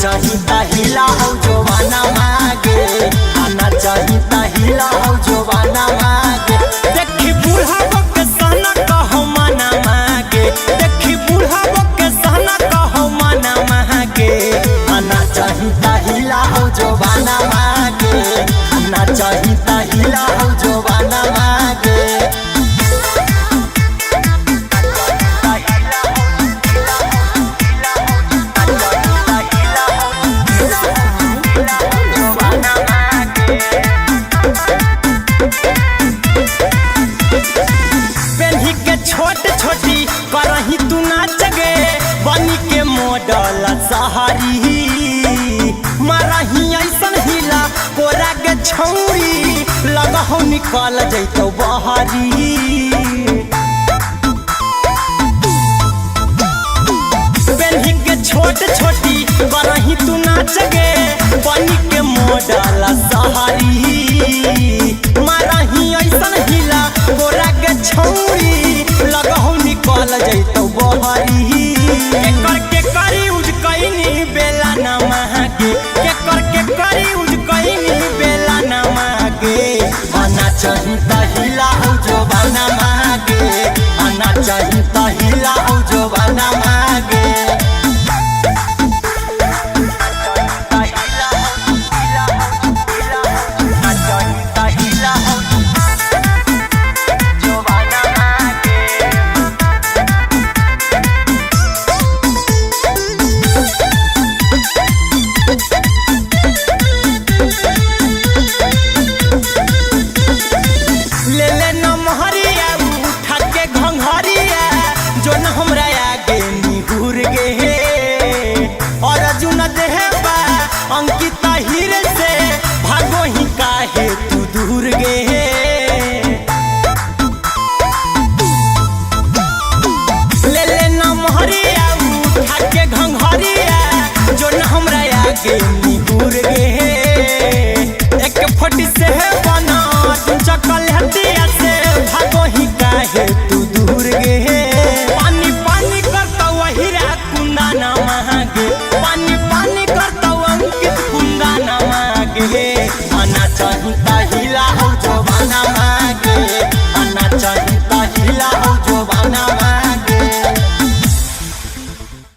चाही तहिला हौ जोवाना मागे, आना चाही तहिला हौ जोवाना मागे। देखी बूढ़ा के सहना कहो माना मागे, देखी बूढ़ा के सहना कहो माना मागे। आना चाही तहिला हौ जोवाना मागे, आना चाही तहिला हौ जोवाना मागे। पेन्ही के छोट छोटी करही तू नाच गे, बनी के मॉडल सहारी। मारही ऐसन हिला कोरा के छौरी, लगहु निकल जैतौ बहरी। पेन्ही के छोट छोटी करही तू नाच गे, बनी के मॉडल सहारी। मारही ऐसन हिला कोरा के छौरी, लगहु निकल जैतौ बहरी। केकर के करी उज कइनी बेला न मागे, केकर के करी उज कइनी बेला न मागे। आना चाही तहिला हौ जोबाना मागे, आना चाही तहिला हौ जोबाना मागे। ले ले नमहरिया उठा के घंघरिया, जो न हमरा आगे निहुर गे। और अर्जुन देहबा अंकिता हीर से, भागो ही काहे तू दूर गे। ले ले नमहरिया उठा के घंघरिया, जो न हमरा आगे